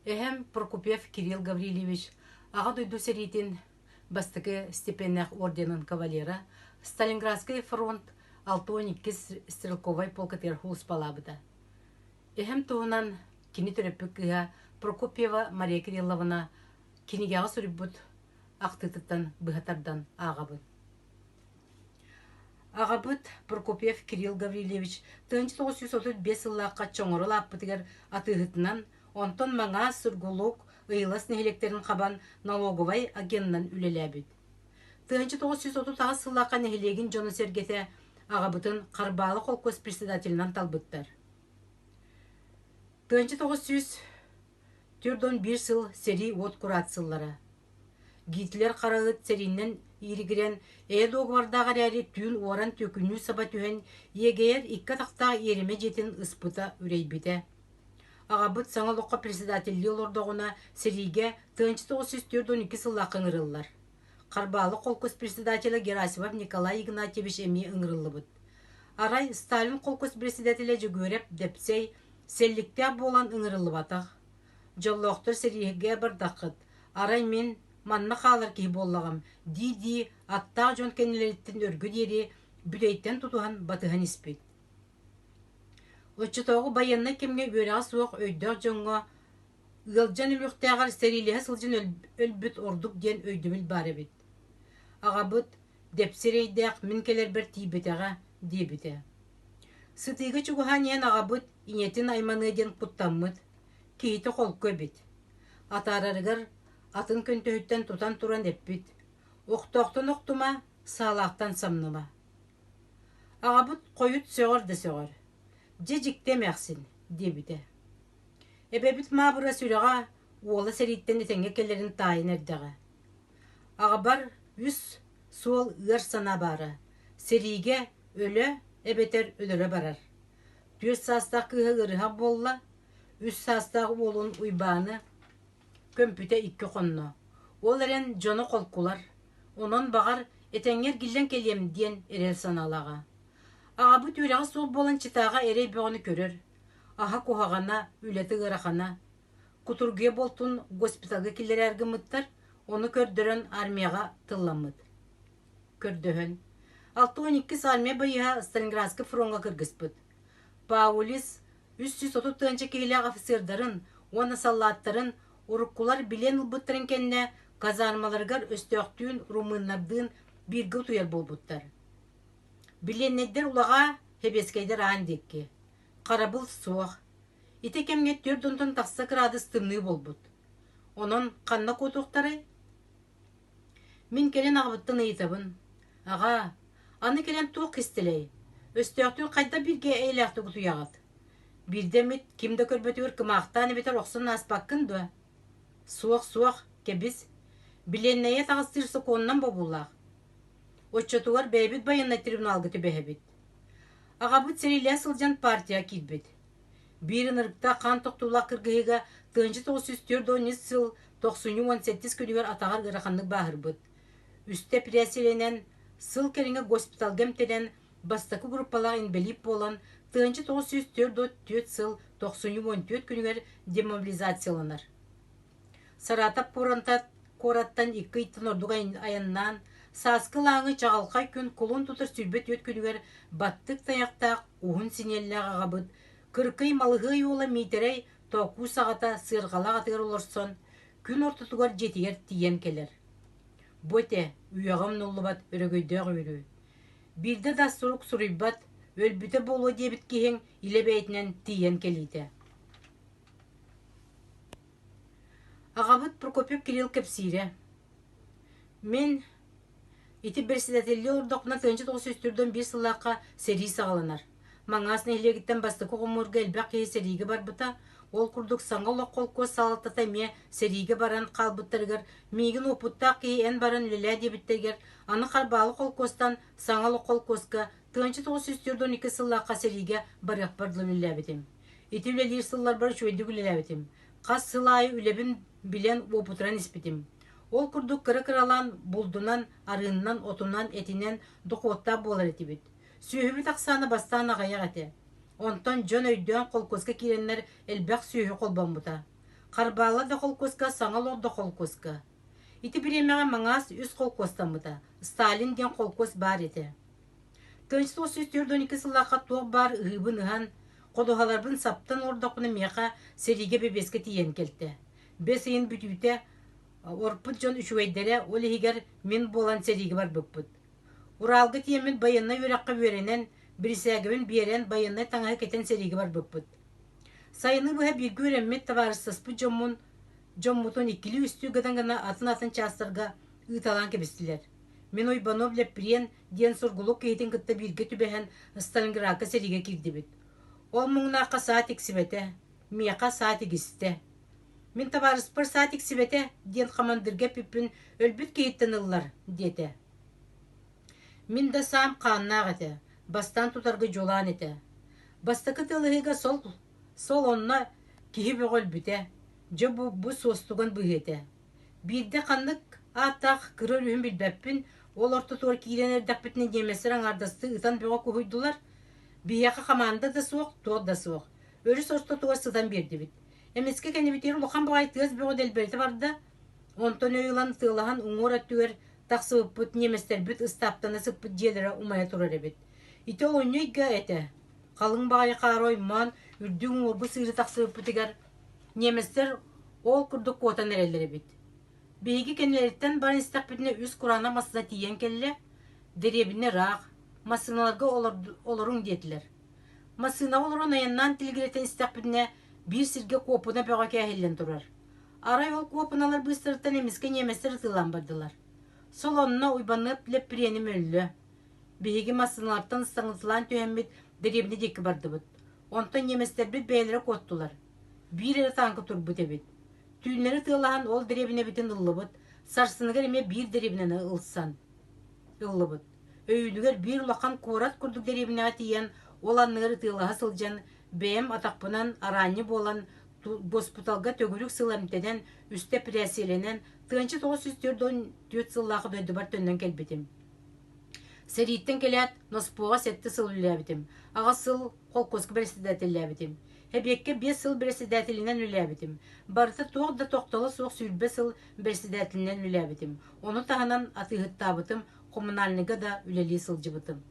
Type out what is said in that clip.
Эһэм Прокопьев Кирилл Гаврильевич Аҕа дойду сэриитин бастакы степеннээх орденын кавалера, Сталинградскай фронт 62 стрелковай полкатыгар сулууспалаабыта. Эһэм туһунан кини төрөппүт кыыһа Прокопьева Мария Кирилловна кинигэҕэ суруйбут ахтыытыттан быһа тардан ааҕабын. Аҕабыт Прокопьев Кирилл Гаврильевич 1935 сыллаахха Чоҥоро лааппытыгар атыыһытынан, онтон Маҥаас, Сургулук, Ыйылас нэһилиэктэрин хабан налоговай агенынан үлэлээбит. 1938 сыллаахха нэһилиэгин дьоно-сэргэтэ аҕабытын Харбаалы холкуос председателинэн талбыттар. 1941 сыл сэрии уот кураат сыллара. Гитлер хараҕыт сэриинэн ииригирэн, эйэ дуогабардаах эрээри түүн уоран түөкүннүү саба түһэн, иэгэйэр икки атахтаах иэримэ дьиэтин ыспыта, үрэйбитэ. Аҕабыт саҥа олоххо председателлии олордоҕуна сэриигэ 1942 сыллаахха ыҥырыллар. Харбаалы холкуос председателэ Герасимов Николай Игнатьевич эмиэ ыҥырыллыбыт. Арай Сталин холкуос председателэ Дьөгүөрэп Дэпсэй сэлликтээх буолан ыҥырыллыбатах. Дьоллоохтор сэриигэ бардаххыт, арай мин манна хаалар киһи буоллаҕым дии-дии аттаах дьон кэннилэриттэн өргө диэри бүтэйтэн тутуһан батыһан испит. Оччотооҕу байыаннай кэмҥэ үөрэҕэ суох өйдөөх дьоҥҥо ыалдьан өлүөхтээҕэр сэриилэһэ сылдьан өлбүт ордук диэн өйдөбүл баар эбит. Аҕабыт дэпси эрэйдээх мин кэлэрбэр тиийбэтэҕэ диэбитэ. Сытыыга чугаһаан иһэн аҕабыт ийэтин айманыа диэн куттаммыт, киһитэ холку эбит. Атаарарыгар атын көнтөһүттэн тутан туран эппит: «Охтоохтон охтума, саалаахтан самныма». Аҕабыт хойут сөҕөр да сөҕөр: «Дьэ дьикти эмээхсин» диэбитэ. Эбэбит Маабыра сүрэҕэ уола сэрииттэн этэҥҥэ кэлэрин таайан эрдэҕэ. Аҕабар үс суол ыар санаа баара: сэриигэ өлө эбэтэр өлөрө барар. Түөрт саастаах кыыһа ыарыһах буолла, үс саастаах уолун Уйбааны көмпүтэ икки хонно. Ол эрэн дьоно холкулар, онон баҕар этэҥҥэ эргиллэн кэлиэм диэн эрэл санаалааҕа. Аҕабыт үөрэҕэ суох буолан чытааҕа эрэй бөҕөнү көрөр, аһа куһаҕана, үлэтэ ыарахана. Кутургуйа буолтун госпиталга киллэрээр гыммыттар, ону көрдөрөн армияҕа тылламмыт. Көрдөһөн. 62 армия байыһа Сталинградскай фроҥҥа кыргыспыт. Паулис 330 тыһыынча киһилээх офицердарын уонна саллааттарын уруккулар билиэн ылбыттарын кэннэ казармаларыгар өстөөхтүүн румыннардыын бииргэ утуйар буолбуттар. Билиэннэйдэр улаҕаа, сэбиэскэйдэр аан диэки. Харабыл суох. Ити кэмҥэ түөрт уонтан тахса кыраадыс тымныы буолбут. Онон ханна куотуохтарай? Мин кэлин аҕабыттан ыйытабын: «Аҕаа, аны кэлэн туох кистэлэй? Өстөөхтүүн хайдах бииргэ эйэлээхтик утуйаҕыт? Биирдэ эмит ким да көрбөтүгэр кымаахтаан эбэтэр охсон ааспаккын дуо?» «Суох, суох, кэбис. Билиэннэйэ таҕыстыыр сокуонунан бобуулаах. Оччотугар бэйэбит байыаннай трибуналга түбэһэбит. Аҕабыт сэриилэһэ сылдьан партияҕа киирбит. Биир ынырыктаах хаан тохтуулаах кыргыһыыга 1944 сыл тохсунньу 17 күнүгэр атаҕар ыараханнык бааһырбыт. Үстэ эпирээссийэлэнэн, сыл кэриҥэ госпиталга эмтэнэн, бастакы группалаах инбэлиит буолан, 1944 сыл тохсунньу 14 күнүгэр демобилизацияланар. Саратов куораттан икки ыйтан ордук айаннаан, сааскы ылааҥы чаҕылхай күн кулун тутар 24 күнүгэр баттык тайахтаах уһун синиэллээх аҕабыт Кыркый Малыһыай уола Миитэрэй Тоокуу саҕата сыарҕалаах атыгар олорсон, күн ортотугар дьиэтигэр тиийэн кэлэр. Бу этэ, үйэҕэ умнуллубат өрөгөйдөөх үөрүү. Биирдэ да сурук суруйбат, өлбүтэ буолуо диэбит киһиҥ илэ бэйэтинэн тиийэн кэлиитэ. Аҕабыт Прокопьев Кирилл кэпсиирэ: «Мин ити председателлии олордохпуна 1941 сыллаахха сэрии саҕаланар. Маҥаас нэһилиэгиттэн бастакы хомуурга элбэх киһи сэриигэ барбыта. Ол курдук Саҥа олох холкуос салалтата эмиэ сэриигэ баран хаалбыттарыгар миигин уопуттаах киһи эн баран үлэлээ диэбиттэригэр аны Харбаалы холкуостан Саҥа олох холкуоска 1942 сыллаахха сэриигэ барыахпар дылы үлэлээбитим. Ити үлэлиир сылларбар үчүгэйдик үлэлээбитим. Хас сыл аайы үлэбин билэн уопутуран испитим. Ол курдук кыра-кыралаан булдунан, арыыннан, отунан, этинэн дохуоттаах буолар этибит. Сүөһүбүт ахсаана бастаан аҕыйах этэ. Онтон дьон өйдөөн холкуоска киирэннэр элбэх сүөһү холбоммута. Харбаала да холкуоска, саҥа олох да холкуоска. Ити бириэмэҕэ Маҥаас үс холкуостаммыта, Сталин диэн холкуос баар этэ. 1942 сыллаахха туох баар ыһыыбын ыһан, ходуһаларбын саптан олордохпуна миэхэ сэриигэ бэбиэскэ тиийэн кэлтэ. Бэс ыйын бүтүүтэ орпут дьон үчүгэйдэрэ, ол иһигэр мин буолан сэриигэ барбыппыт. Уралга тиийэммин байыаннай үөрэххэ үөрэнэн, бирисээгэбин биэрэн байыаннай таҥаһы кэтэн сэриигэ барбыппыт. Сайыны быһа бииргэ үөрэммит табаарыстаспыт дьоммун дьоммутун иккилии-үстүү гынан гына атын-атын чаастарга ыыталаан кэбистилэр. Мин Уйбанов Лэппириэн диэн сургулук киһитин кытта бииргэ түбэһэн Сталинградка сэриигэ киирдибит. Ол муҥнаахха саа тиксибэтэ, миэхэ саа тигистэ. Мин табаарыспар саа тиксибэтэ диэн хамандыырга эппиппин өлбүт киһиттэн ыллар диэтэ. Мин да саам хааннаах этэ, бастаан тутарга дьулаан этэ. Бастакы тылыһыыга сол, сол онно киһи бөҕө өлбүтэ, дьэ бу, бу суостуган быһыы этэ. Биирдэ ханнык ааттаах кыра өрүһүн билбэппин, ол ортотугар киирэн эрдэхпитинэ ньиэмэстэр аҥаардастыы ытан бөҕө куһуйдулар. Биһиэхэ хамаанда да суох, туох да суох. Өрүс ортотугар сытан биэрдибит. Эмискэ кэннибитигэр улахан баҕайы тыас бөҕө дэлбэритэ барда. Онтон өй ылан тыалаһан уҥуор өттүгэр тахсыбыппыт ньиэмэстэрбит ыстааптана сыппыт дьиэлэрэ умайа турар эбит. Ити олунньу ыйга этэ. Халыҥ баҕайы хаары оймоон, үрдүк уҥуоргу сыыры тахсыбыппытыгар ньиэмэстэр ол курдук куотан эрэллэр эбит. Биһиги кэннилэриттэн баран истэхпитинэ үс кураанах массыына тиийэн кэллэ. Дэриэбинэ ыраах, массыыналарга олоруҥ диэтилэр. Массыынаҕа олорон айаннаан тилигирэтэн истэхпитинэ биир сиргэ куоппуна бөҕө кээһиллэн турар. Арай ол куоппуналар быыстарыттан эмискэ ньиэмэстэр ытыалаан бардылар. Сол онно Уйбаныап Лэппириэним өллө. Биһиги массыыналартан ыстаҥалаан түһэммит дэриэбинэ диэки бардыбыт. Онтон ньиэмэстэрбит бэйэлэрэ куоттулар. Биир эрэ тааҥка турбут эбит. Түүннэри тыалаһан ол дэриэбинэбитин ыллыбыт, сарсыныгар эмиэ биир дэриэбинэни ылсан ыллыбыт. Өйүүнүгэр биир улахан куорат курдук дэриэбинэҕэ тиийэн, ол анныгар ытыалаһа сылдьан, бэйэм атахпынан араанньы буолан, госпиталга төгүрүк сыл эмтэнэн, үстэ эпэрээссийэлэнэн, 1944 сыллаах дойдубар төннөн кэлбитим. Сэрииттэн кэлээт, Носпуоҕа сэттэ сыл үлэлээбитим, аҕыс сыл холкуоска бэрэссэдээтэллээбитим. Эбиэккэ биэс сыл бэрэссэдээтэлинэн үлэлээбитим. Барыта туох да тохтоло суох 20 сыл бэрэссэдээтэлинэн үлэлээбитим. Ону таһынан атыыһыттаабытым, коммунальныйга да үлэлии сылдьыбытым.